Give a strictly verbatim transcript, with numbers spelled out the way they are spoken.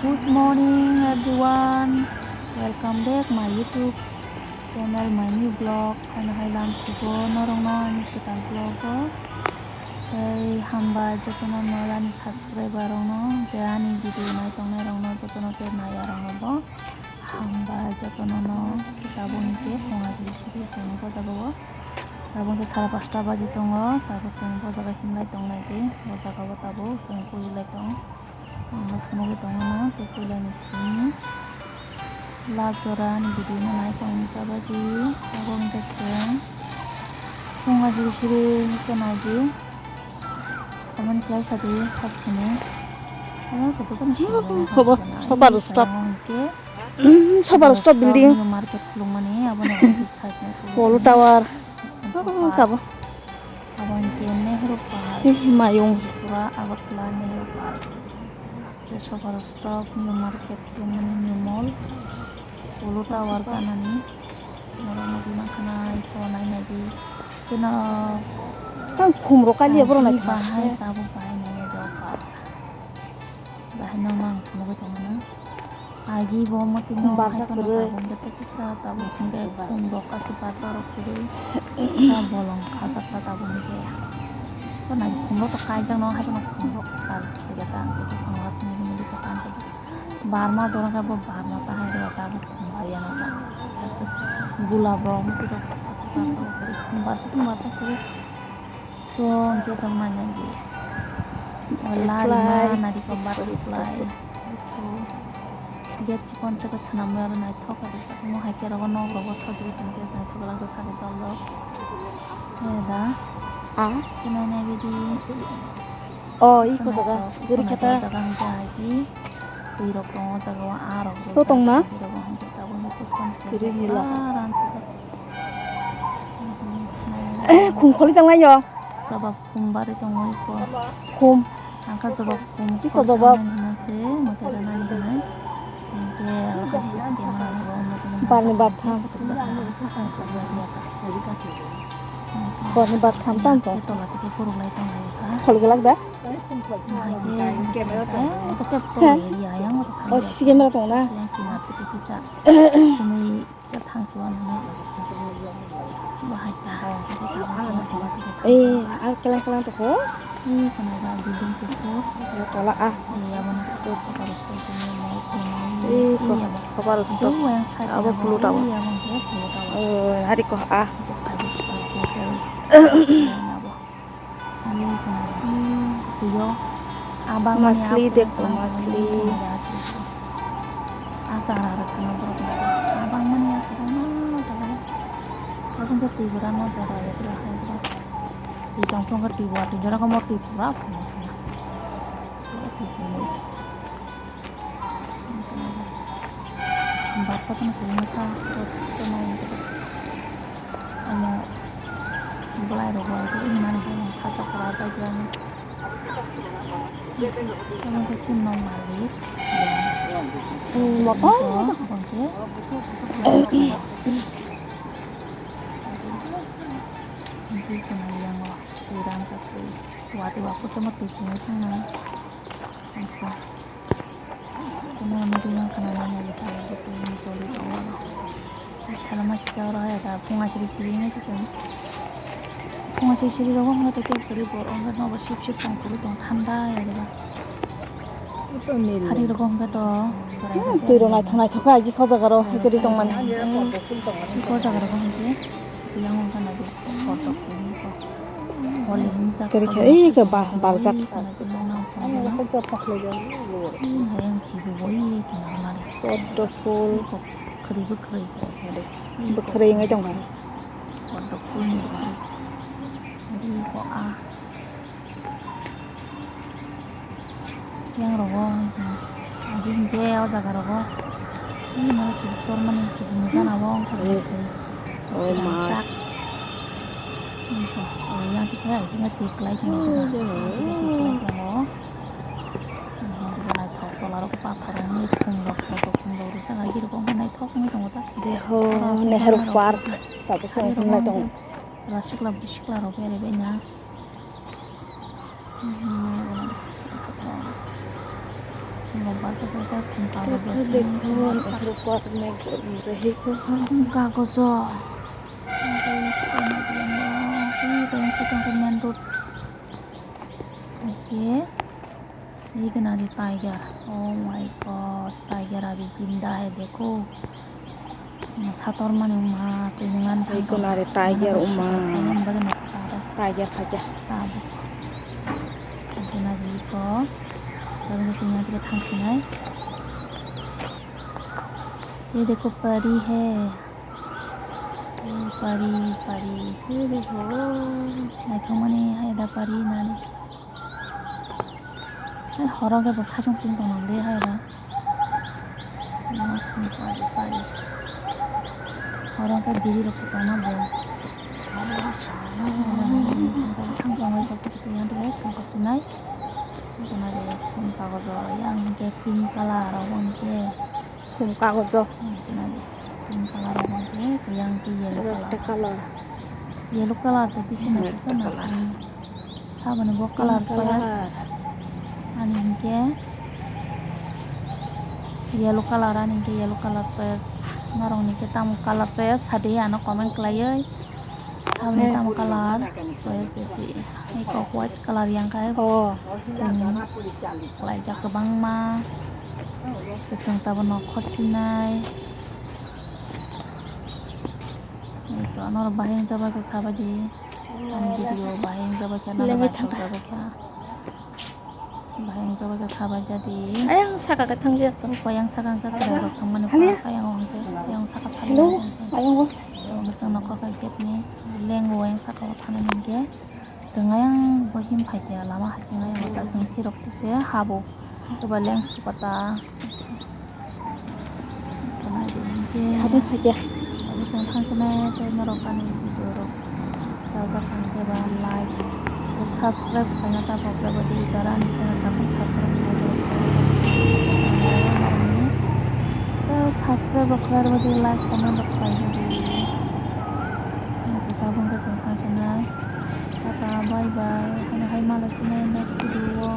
Good morning everyone, welcome back my YouTube channel, my new vlog. Ano hai lam sugo norokno ani kwtal vlog o. Tei hambai jotono ani subscriber rokno, je ani video nai tongnai rokno jotono je nai rokno bo hambai jotono no. Tabuk hwnkhe phunga siri siri chwng o jaga o. Tabuk hwnkhe sara pasta baji tongo, tabuk chwng o jaga himlai tongnai di, o jaga o tabuk chwng pujilai tong. Ang phunugwi tongmano tei puilani simi last jora ni video no nai tong jabadi. Abo wngkha chwng phunga siri siri khe nai di. Comment khlai sadi sab sini. Ano kototani sini. Hobo, sobar stop. Hwnkhe sobar stop building. Market khulumani abo no side ni. Polo tower. Abo kabo. Abo hwnkhe Nehru Park. Ih, mayung. Tripura Agartala Nehru Park. Tei Super Stop, New Market, New Mall, Polo Tower kanani. Norok nugwi mankha na, iko nai nai di. Keno tang khum rok kali borok nai bahai, tabuk bahai nai nai di offer. Bahai no mang nugwi tongmani. Agi bo motino barsa hai phano kwrwi. Tabuk hwnkhe kisa, tabuk hwnkhe khum rok aswk barsa rok kwrwi. Sa bolong khajak ta tabuk hwnkhe. Ko nai khum rok to kaijak no, hai phano khum rok kar sega ta, ang khe khum rok aswk mili mili to kanjak. Barma jora khe bo barma ta hai rw tabuk khum rok ya no ta. Aswk gulab rok motino aswk barsa rok kwrwi, khum barsa khum barsa kwrwi. So, hwnkhe tongmani di. Butterfly. Larima, narikol butterfly. So, gate chikon chikon swnamwi aro naithok khe rijak. Omo hai khe rogo nok rogo sajagwi tongkhe naithok khe rijak sari dol rok. Eda. Ah? Khe nai nai bidi. Oh, iko jaga. Guri khata. Jaga hwnkhe hai di. Twi rok tongo jaga o, ah rok. To tongna? Twi rok hwnkhe tabuk hwnkhe puspon. Guri mila. Pura ranchajak. Eh, khum kholi tanglai yo. Choba khum bari tongo iko. Khum. Angkha choba khum. Iko choba. Khum nani hinase, mote da nani hinai. Angke alakha sisi kema nani ro, mote nani. Barni bartham. Barni bartham tang to. Tola tike puruk lai tong lai kha. Khol gelak da? Angke, eh, to tep to area yang. Oh, sisi kema tong na. Sisi yang kima tike kisa. Kumi Sa thang chuan hwnwi. Bahai ta. Eh, a kelang kelang toko. Eh, kono ba building kuphur. Eh, tola a. Eh, abo na to super store chini mall khulumani. Eh, ko super store. Abo blue tower. Abo hwnkhe blue tower. Eh, hari ko a. Jepha jepha hotel. Abo. Ani kana. Tuyo. Abang mani masli aku dekho, masli. Asa ara kana borok. Abang mani aku na jaga. Abang ke tibura no jaga ya tibura hai tibura. Ti tong tong ke tibura ti jora ko mo tibura. Barsa kono kwrwngma kha, joto nai wngkha. Omo bwlai rok bai khe wngmani khe khasa kwrwsa khe ani. Omo khe chini nok malik. Moto? Bo hwnkhe. Hwnkhe chwng yango twi rangjak twi. Watwi wa khe tongma twi phunwi thangnai. Eko. Kono nugwi mankha na nang nai tong, twi ni choli tongo. Salama sisa oro hai da phunga siri siri wngwi se chwng. Phunga siri siri rogo hwnba tei tei kwrwi bo oro hwnba nobo sip sip tong kwrwi tong thanda ya deba. Sari rogo hwnba to. Hmm, twi rok naithok naithok kha agi kho jaga ro hai kwrwi tongmani. Eko jaga rogo hwnba tei yang wngkha na. Kwrwi khe, ei khe ba-, barjak. Poddo phul. Bwkhwrwi wngwi tongkha. Yang rogo, agi hwnkhe o jaga rogo, ih, mane chwng tormani chwng nukha na o wngkha se. Oh, se ma. Sak. Ih, yang tikhe, ai khe tik lai tongo. Oh, tikhe tik lai tongo. Ih, yang tikhe naithok tola rogo pathor wngwi khum rok, khum rok, khum rok rijak, agi rogo wngkha naithok wngwi tongo ta. Deho, oro Nehru Park, tabuk se wngkha naithok. Chwla sikla, sikla rok beraibaina. Mobile to bai ta khum kagojo. Dekho, dekho, oro kok nai rehei kok ha. Khum kagojo. Ui, bai sa tong khe main road. Okay. Ye kena de tiger. Oh my God, tiger abhi jinda hai, dekho. Sator mani wngma twi nang ani. Ui, kena de tiger wngma. Tiger phaikha. Tabuk. Kena de iko. Tabuk chwng ani thangsinai. Ye dekho, pari hai. Ye pari, pari. Ye dekho. Naithokmani hai da pari nani. Hai horo khe bo saichung ching tongmani de hai ba. Pari, pari. Horo khe biri rok se tongma bo. Salo, salo. Thang tongwi kosa khe yang de thang kosinai. Khum kagojo yang hwnkhe pink colour abo hwnkhe. Khum kagojo. Pink colour abo hwnkhe yang hwnkhe yellow colour. Yellow colour to bisingo saboni bo colour choice. Ani hwnkhe yellow colour, ani hwnkhe yellow colour choice. Norok ni khe tamo colour choice sadi ano comment khlaiwi. Salni tamo colour choice besi. Eko white colour yang khai. Oh. Kwlaijak kwbangma. Kwchwng tabuk nok khorchinai. Eko norok bahai wngjabai khe sabaidi. Ang video bahai wngjabai khe, lengwi thangkha. Bahai wngjabai khe sabai jadi. Ayang saka khe thangli aswk. Ayang saka wngkha chwrai rok thangmani. Ayang wngkhe, ayang saka thangli. Hello. Ayang o. Tongo chwng nokha khai gate ni lengwi ayang saka o thangmani hwnkhe. Chwng ayang bohim phaikhe lama hai chwng ayang o ta chwng phirok tise habo. Eba leng sukata. Sadung phaikhe. Abo chwng thangsinai tei norok ani video rok chajak kha khe ba like tei subscribe khaina ta kok jabo di jara ani channel tabuk subscribe khlai rok. Tei subscribe rok khlai rwdi like comment rok khlai rwdi. Tabuk khe chwng thangsinai. Tata bye bye. Hano hai malai phino next video o.